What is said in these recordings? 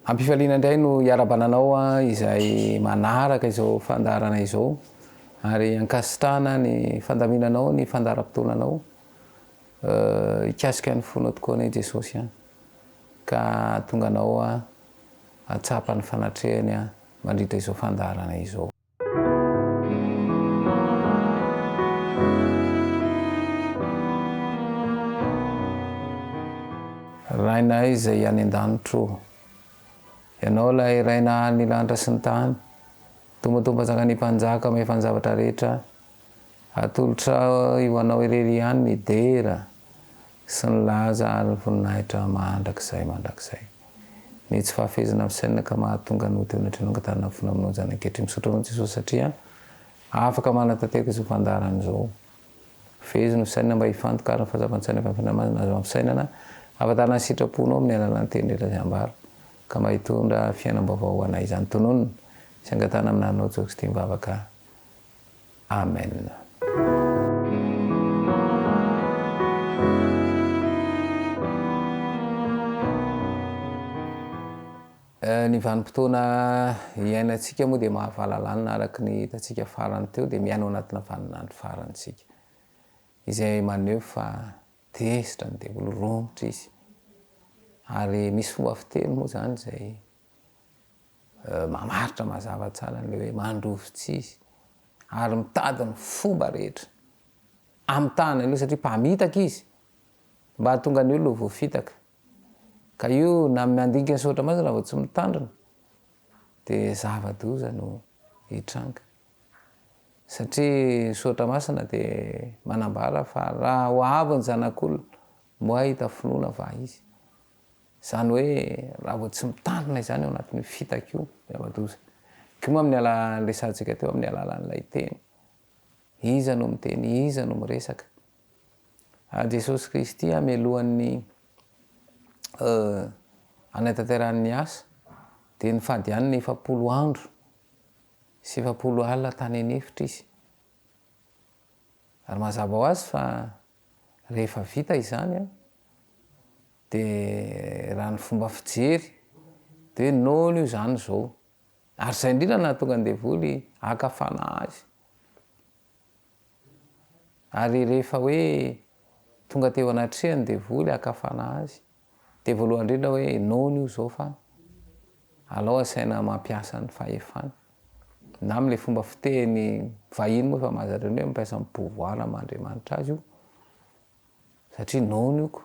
Ampifaliana indray no hiarabana anao izay manaraka izao fandaharana izao ary ankasitrahana ny fandaminanao ny fandaharam-potoananao hikasika ny fonao tokoa anie Jesosy an! ka hahatonga anao hahatsapa ny fanatrehany mandritra izao fandaharana izao. Rainay izay any an-danitra ô, Ianao ilay Ray nahary ny lanitra sy ny tany, Tombotompanjaka ny Mpanjaka mahefa ny zavatra rehetra, atolotrao ho Anao irery ihany ny dera sy ny laza ary ny voninahitra mandrakizay mandrakizay. Ny tsy fahafehezana fisainana ka mahatonga ny ho teo anatrehanao ka tanana fona aminao izany ankehitriny. Misaotra anao Jesosy satria afaka manatanteraka izao fandaharana izao. Fehezo ny fisainana mba hifantoka ary ny fahazavan-tsaina avy amin'ny Fanahy Masina azo amin'ny fisainana hahafantarana ny sitraponao amin'ny alalan'ny teny rehetra izay ambara ka mba hitondra fiainam-baovao ho anay izany. Tononina sy angatahana amin'ny anaranao Jesosy Kristy mivavaka. Amen. Ny vanim-potoana iainantsika moa dia mahavalalanina araka ny hitantsika farany teo dia miaina ao anatina vaninandro farany isika izay maneho fa tezitra ny devoly, romotra izy ary misy fomba fiteny moa izany izay mamaritra mazava tsara an'ilay hoe mandrovi-tsy izy ary mitady ny fomba rehetra hamitahana ny olona satria mpamitaka izy mba hahatonga ny olona ho voafitaka. Ka io na mandinika ny soratra masina raha vao tsy mitandrina dia zava-doza no hitranga. Satria ny soratra masina dia manambara fa raha ho avy ny zanak'olona moa hahita finoana va izy? Izany hoe raha vao tsy mitandrina izany ao anatin'io fitaka io, zava-doza. Koa moa amin'ny alalan'ny resahantsika teo amin'ny alalan'ilay teny. Iza no miteny, iza no miresaka? Ary Jesosy Kristy mialohan'ny hanatanterahany ny asa dia nifady hanina 40 andro sy 40 alina tany an'efitra izy. Ary mazava ho azy fa rehefa vita izany dia raha ny fomba fijery dia hoe noana io izany izao. Ary izay indrindra no nahatonga ny devoly haka fanahy azy. Ary rehefa hoe tonga teo anatrehany devoly haka fanahy azy, dia voalohany indrindra hoe noana io izao fa alao asaina mampiasa ny fahefany. Na amin'ilay fomba fiteny vahiny moa efa mahazatra ny hoe mampiasa ny pouvoir maha Andriamanitra azy io, satria noana io ko.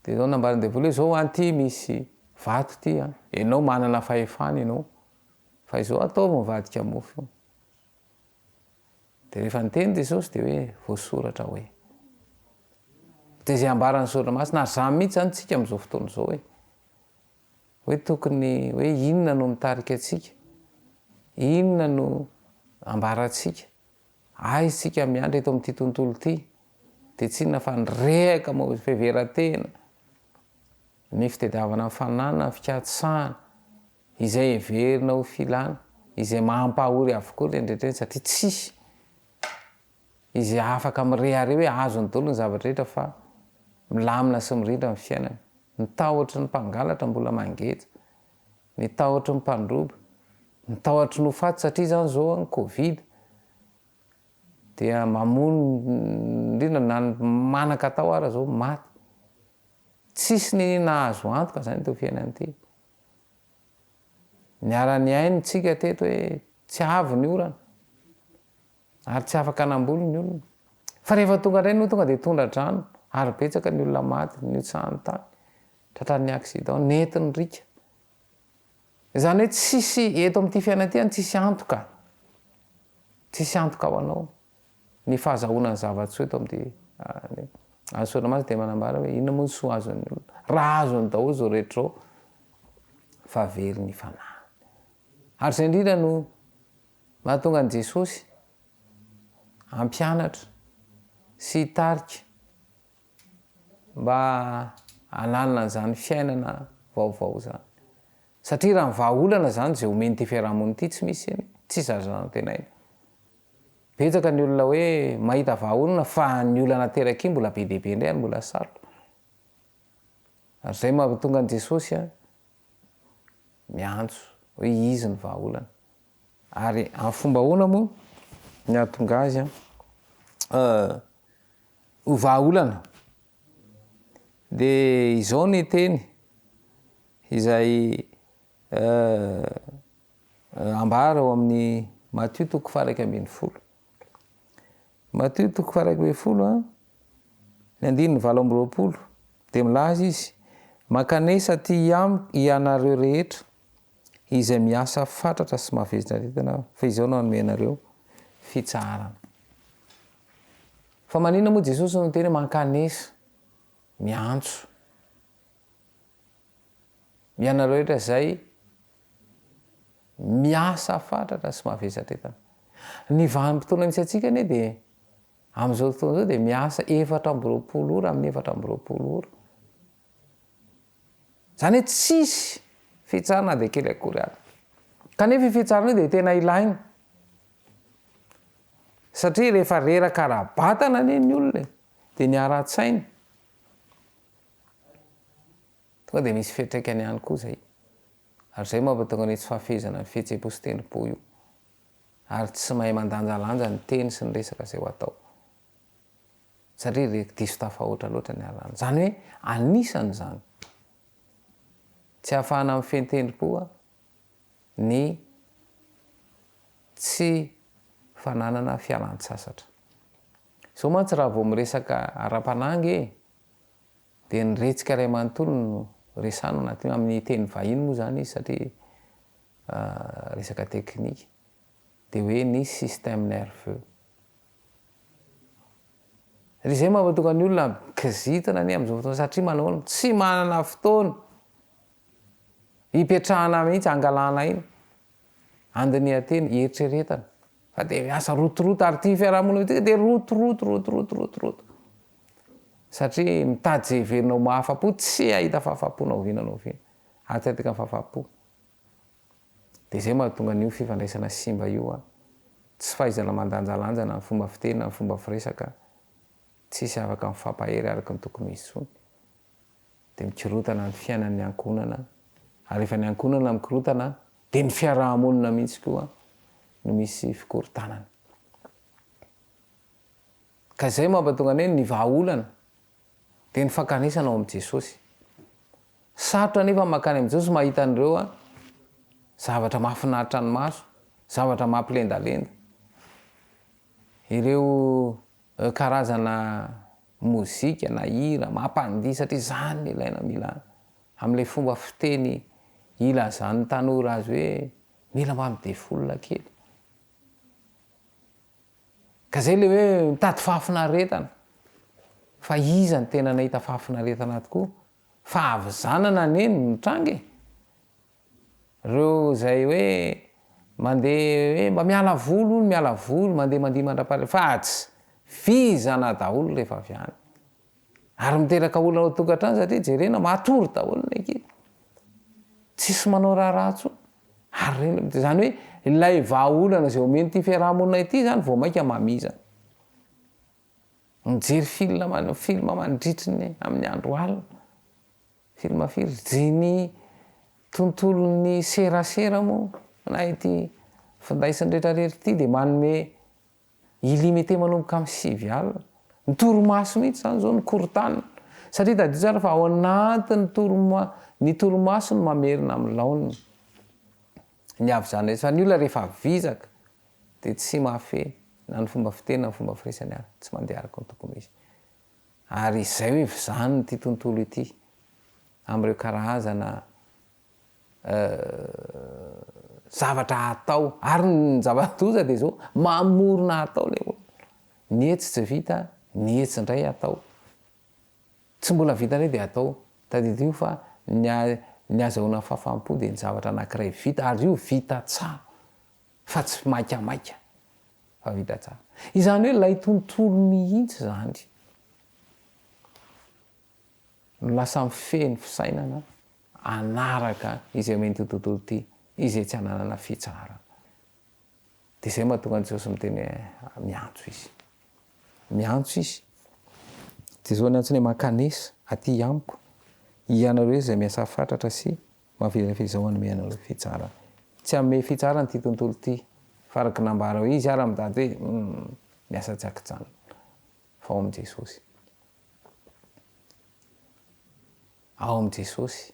Dia izao nambaran'ny devoly hoe izao an ity misy vato ity an, ianao manana fahefana ianao, fa izao ataovy mivadika mofo io. Dia rehefa niteny Jesosy dia hoe voasoratra hoe. Dia izay ambaran'ny soratra masina, ary izany mihitsy izany tsika amin'izao fotoana izao hoe. Hoe tokony hoe inona no mitarika antsika, inona no ambarantsika, aiza isika miandry eto amin'ity tontolo ity, dia tsy inona fa ny rehaka momba ny fiheveran-tena, ny fitadiavana ny fananana, ny fikatsahana, Izay heverina ho filana, izay mampahory avokoa ireny rehetra ireny satria tsisy izay afaka mirehareha hoe azony daholo ny zavatra rehetra fa milamina sy mirindra ny fiainany. Ny tahotry ny mpangalatra mbola mangeja, ny tahotry ny mpandroba, ny tahotry ny ho faty satria izany izao ny covid dia mamono indrindra na ny manan-katao ara izao maty. Tsisy niniana azo antoka izany ity fiainana ity. Niara-nihaino tsika teto hoe tsy avy ny orana ary tsy afaka namboly ny olona. Fa rehefa tonga indray no tonga dia tondra-drano ary betsaka ny olona maty nihotsahan'ny tany, tratran'ny accident, nentin'ny riaka. Izany hoe tsisy eto amin'ity fiainana ity any tsisy antoka. Tsisy antoka ho anao. Ny fahazahoana ny zava-tsoa eto amin'ity ny soratra masina dia manambara hoe inona moa ny soa azon'ny olona raha azony daholo izao rehetra izao fa very ny fanahiny. Ary izay indrindra no mahatonga an'i Jesosy hampianatra sy hitarika mba hananana an'izany fiainana vaovao izany. Satria raha ny vahaolana izany izay omen'ity fiarahamonina ity tsy misy eny, tsisy azo antenaina. Betsaka ny olona hoe mahita vahaolana fa ny olana aterak'io mbola be dia be indray ary mbola sarotra. Ary izay mahatonga an'i Jesosy an, Miantso hoe izy ny vahaolana. Ary amin'ny fomba ahoana moa ny hahatonga azy ho vahaolana? Dia izao ny teny izay ambara ao amin'ny Matio toko faha 11. Matio toko faha 11, ny andininy 28, dia milaza izy, Mankanesa aty amiko ianareo rehetra izay miasa fatratra sy mahavezatra aretina, fa izao no hanome anareo fitsaharana. Fa maninona moa Jesosy no niteny hoe mankanesa, miantso ianareo rehetra izay miasa fatratra sy mahavesatra entana. Ny vanim-potoana misy antsika anie dia amin'izao fotoana izao dia miasa 24 ora amin'ny 24 ora. Izany hoe tsisy fitsarana na dia kely akory aza. Kanefa io fitsarana io dia tena ilaina. Satria rehefa reraka ara-batana anie ny olona e, dia ny ara-tsaina. Tonga dia misy fiantraikany ihany koa izay. Ary izay mampatonga ny tsy fahafehezana ny fihetseham-po sy tendrom-po io. Ary tsy mahay mandanjalanja ny teny sy ny resaka izay ho atao. Satria re diso tafahoatra loatra ny alahelo. Izany hoe anisan'izany. Tsy ahafahana mifehy tendrom-po ny tsy fananana fialan-tsasatra. Izao mantsy raha vao miresaka ara-panahy ange e, dia ny retsika iray manontolo no resahana anatin'io, amin'ny teny vahiny moa izany izy satria resaka teknika, dia hoe ny système nerveux. Ry izay mampatonga ny olona kizitina anie amin'izao fotoana satria manahoana? Tsy manana fotoana hipetrahana mihitsy, hangalana aina, handinihan-tena, hieritreretana fa dia miasa rotoroto ary ity fiarahamonina ity dia rotoroto, rotoroto, rotoroto satria mitady izay heverina ho mahafa-po, tsy hahita fahafahampo na oviana na oviana ary tsy hahita fahafahampo. Dia izay mahatonga an'io fifandraisana simba io an! Tsy fahaizana mandanjalanja na ny fomba fiteny na ny fomba firesaka, tsisy afaka mifampahery araka ny tokony ho izy intsony. Dia mikorontana ny fiainan'ny ankohonana, ary rehefa ny ankohonana mikorontana dia ny fiaraha-monina mihitsy koa no misy fikorontanana. Ka izay mampatonga ny hoe ny vahaolana dia ny fankanesana ao amin'i Jesosy. Sarotra anefa ny mankany amin'i Jesosy mahita an'ireo zavatra mahafinaritra ny maso, zavatra mampilendalenda, ireo karazana mozika na hira mampandihy satria izany no ilaina mila amin'ilay fomba fiteny ilazan'ny tanora azy hoe mila mba mi-defoule kely. Ka zay le hoe mitady fahafinaretana. Fa iza no tena nahita fahafinaretana tokoa? Fahavizanana anie no mitranga e! Reo zay hoe mandeha hoe mba miala voly hono miala voly, mandeha mandihy mandrapahariva fa tsy vizana daholo rehefa avy any. Ary miteraka olana ao an-tokantrano satria jerena matory daholo ny ankizy. Tsisy manao raharaha intsony. Ary ireny, izany hoe ilay vahaolana izay omen'ity fiaraha-monina ity izany vao mainka mamizana. Mijery film, film mandritry ny amin'ny andro alina. Film firy? Dia ny tontolon'ny serasera moa na ity finday sy ny rehetra rehetra ity dia manome Illimité manomboka amin'ny 9 alina. Ny torimaso mihitsy izany izao no korontana. Satria tadidio tsara fa ao anatin'ny torima, ny torimaso no mamerina amin'ny laoniny ny havizana rehetra. Fa ny olona rehefa vizaka dia tsy mahafehy na ny fomba fiteny na ny fomba firesany ary tsy mandeha araka ny tokony ho izy. Ary izay hoe vizanina ity tontolo ity amin'ireo karazana zavatra atao ary ny zava-doza dia izao mamorona atao ilay olona, ny etsy tsy vita ny etsy indray atao, tsy mbola vita indray dia atao, tadidio fa ny ny azahoana fahafaham-po dia ny zavatra anankiray vita ary io vita tsara fa tsy maikamaika fa vita tsara, izany hoe ilay tontolo mihitsy izany. No lasa mifehy ny fisainana hanaraka izay omen'ity tontolo ity, izay tsy hananana fitsaharana. Dia izay mahatonga an'i Jesosy miteny hoe miantso Izy. Miantso Izy. Dia izao ny antsony hoe mankanesa aty amiko, hianareo izay miasa fatratra sy Mahavela fa Izaho hanome anareo fitsarana. Tsy hanome fitsarana ity tontolo ity, fa araka ny nambara hoe Izy ary mitady hoe humm miasa tsy an-kijanona fa ao amin'i Jesosy. Ao amin'i Jesosy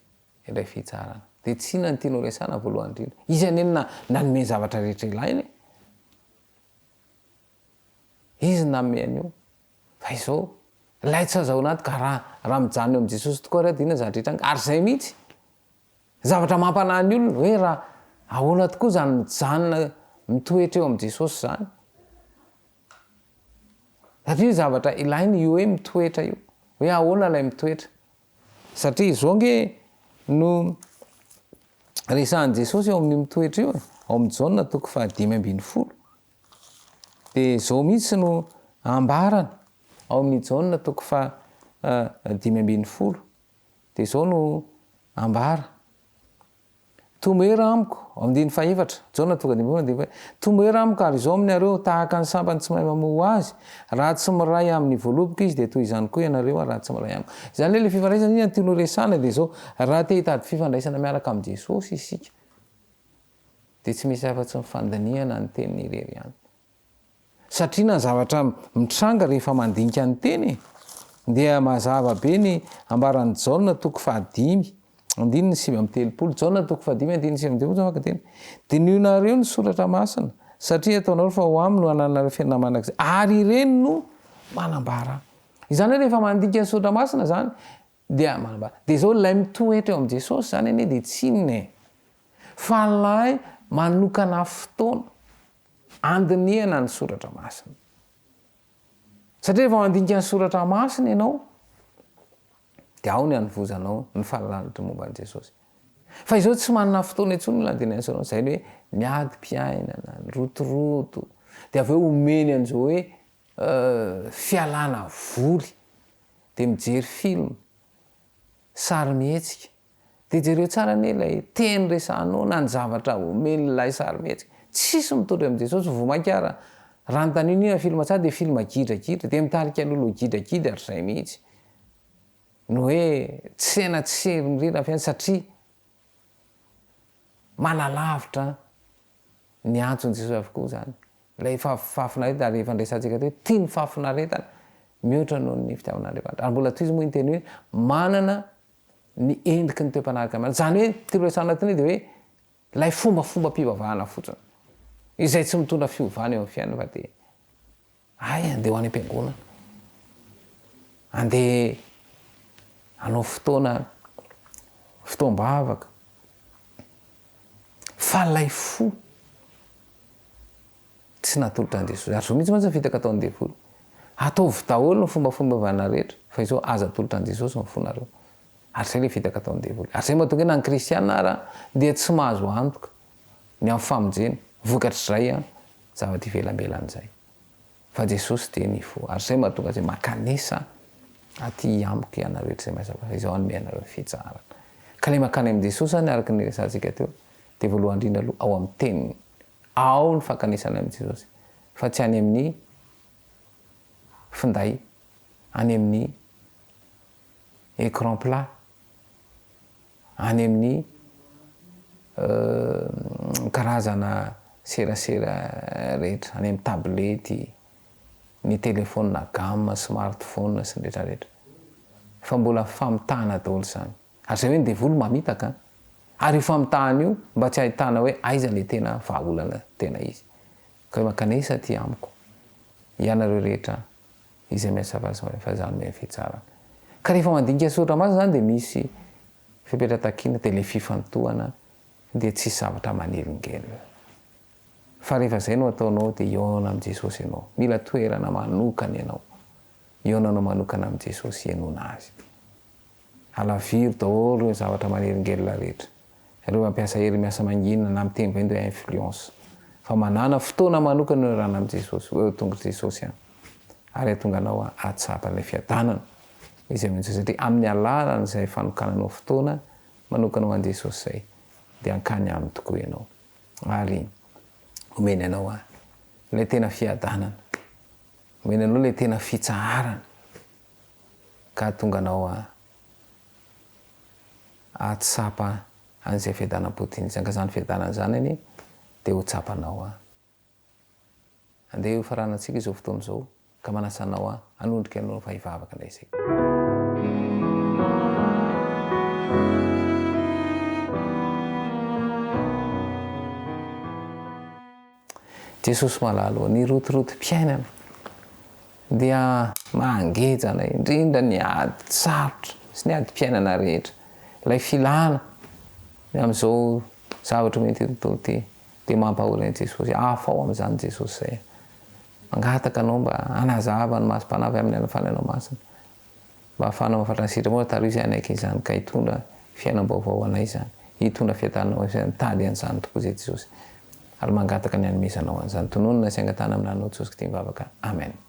ilay fitsarana. Dia tsy inona no tianao resahana voalohany indrindra. Izy anie no nanome ny zavatra rehetra ilaina e. Izy no nanome an'io. Fa izao, ilay tsy azahoana antoka, raha, raha mijanona eo amin'i Jesosy tokoa ary aho dia inona ny zavatra hitranga? Ary izay mihitsy, zavatra mampanahy ny olona, hoe raha, ahoana tokoa izany mijanona mitoetra eo amin'i Jesosy izany? Satria zavatra ilaina io hoe mitoetra io, hoe ahoana ilay mitoetra? Satria izao ange no resahan'i Jesosy eo amin'io mitoetra io e, ao amin'ny Jaona toko faha-15. Dia izao mihitsy no ambarany ao amin'ny Jaona toko faha-15. Dia izao no ambara. Tomoera amiko, ao amin'ny andininy fahefatra, Jaona toko 15 andininy fahefatra, Tomoera amiko ary izao aminareo, tahaka ny sampany tsy mahay mamoa ho azy, raha tsy miray amin'ny voaloboka izy dia toy izany koa ianareo raha tsy miray amiko. Izany hoe ilay fifandraisana inona no tiany horesahana dia izao, raha te hitady fifandraisana miaraka amin'i Jesosy isika dia tsy misy afa-tsy ny fandinihana ny teniny irery ihany. Satria na ny zavatra mitranga rehefa mandinika ny teny e, dia mazava be ny ambaran'i Jaona toko fahadimy, andininy 39. Jaona toko fahadimy, andininy 39 zao maka teny. Dinihonareo ny soratra masina, satria ataonareo fa ho aminy no hanananareo fiainana mandrakizay, ary ireny no manambara ahy. Izany hoe rehefa mandinika ny soratra masina izany, dia manambara. Dia izao ilay mitoetra eo amin'i Jesosy izany anie dia tsy inona e, fa ilay manokana fotoana Andinihana ny soratra masina. Satria rehefa mandinika ny soratra masina ianao, dia ao ny hanovozanao ny fahalalana momba an'i Jesosy. Fa izao tsy manana fotoana intsony ny handinihana ny soratra masina. Izay ny hoe miadim-piainana, ny rotoroto, dia avy eo omeny an'izao hoe fialana voly, dia mijery film, sarimihetsika, Dia jereo tsara anie ilay teny resahanao na ny zavatra omen'ilay sarimihetsika. Tsisy mitovy amin'i Jesosy, vao mainka ara raha anontaniana inona film tsara dia film gidragidra, dia mitarika lolo gidragidra ry zay mihitsy. Ny hoe tsy tena tsy mirindra ny fiainana satria manalavitra ny antson'i Jesosy avokoa izany. Ilay fahafinaretana ary efa niresahantsika teo hoe tia ny fahafinaretana mihoatra noho ny fitiavan'Andriamanitra. Ary mbola tohizo moa iny teny hoe manana ny endriky ny toe-panaraka miala. Izany hoe ity resahana ity dia hoe ilay fombafombam-pivavahana fotsiny izay tsy mitondra fiovana eo amin'ny fiainana fa dia hay andeha ho any am-piangonana, andeha hanao fotoana fotoam-bavaka fa ilay fo tsy natolotra an'i Jesosy. Ary izao mihitsy mantsy ny fitaka ataon'ny devoly. Ataovy daholo ny fombafombavana rehetra, fa izao aza atolotra an'i Jesosy ny fonareo. Ary izay ilay fitaka ataon'ny devoly. Ary izay mahatonga hoe na ny kristiana ara dia tsy mahazo antoka ny amin'ny famonjena, vokatr'izay zavatra ivelambelany izay. Fa Jesosy dia ny fo. Ary izay mahatonga azy hoe mankanesa aty amiko ianareo rehetra izay miasa, fa izaho hanome anareo ny fitsaharana. Ka ilay mankany amin'i Jesosy izany araka ny niresahantsika teo, dia voalohany indrindra aloha ao amin'ny teniny. Ao ny fankanesana amin'i Jesosy fa tsy any amin'ny finday, any amin'ny écran plat, any amin'ny karazana serasera rehetra, any amin'ny tablety, ny telephone gamme, smartphone sy ny rehetra rehetra. Fa mbola famitahana daholo izany. Ary izay hoe ny devoly mamitaka an! Ary io famitahana io mba tsy ahitana hoe aiza ilay tena vahaolana tena izy. Ka hoe mankanesa aty amiko ianareo rehetra izay miasa fahasoavana fa izaho nomena fitsarana. Ka rehefa mandinika soratra masina izany dia misy fepetra takiana dia ilay fifantohana dia tsisy zavatra manelingelina. Fa rehefa izay no ataonao dia hihaona amin'i Jesosy ianao. Mila toerana manokana ianao. Hihaonanao manokana amin'i Jesosy hihainoana Azy. Halaviro daholo ireo zavatra manelingelina rehetra. Ireo mampiasa hery miasa mangina na miteny vahiny hoe influence. Fa manàna fotoana manokana iarahana amin'i Jesosy, ho eo tongotr'i Jesosy ihany. Ary hahatonga anao hahatsapa ilay fiadanana izay omen'i Jesosy. Satria amin'ny alalan'izay fanokananao fotoana manokana ho an'i Jesosy izay, dia hankany Aminy tokoa ianao. Ary omeny anao ilay tena fiadanana. Omeny anao ilay tena fitsaharana. Ka hahatonga anao hahatsapa an'izay fiadanam-po tiany izany ka izany fiadanana izany anie dia ho tsapanao an. Andeha hofaranantsika izao fotoana izao ka manasa anao an hanondrika ny lohany fa hivavaka indray isika. Jesosy malala ô, ny rotorotom-piainana dia mangeja anay, indrindra ny ady sarotra sy ny adim-piainana rehetra. Ilay filana ny amin'izao zavatra omeny ity tontolo ity dia mampahory an'i Jesosy. Afaho amin'izany Jesosy izay. Mangataka Anao mba hanazava ny masom-panahy avy amin'ny alalan'ny Fanahinao Masina. Mba hahafahanao mahafantatra ny sitraponao, tariho izay hanaiky izany ka hitondra fiainam-baovao ho anay izany, hitondra fiadanana ho anay izany, mitady an'izany tokoa izay Jesosy, ary mangataka ny hanomezanao an'izany. Tononina sy angatahana amin'ny anaranao Jesosy Kristy mivavaka. Amen.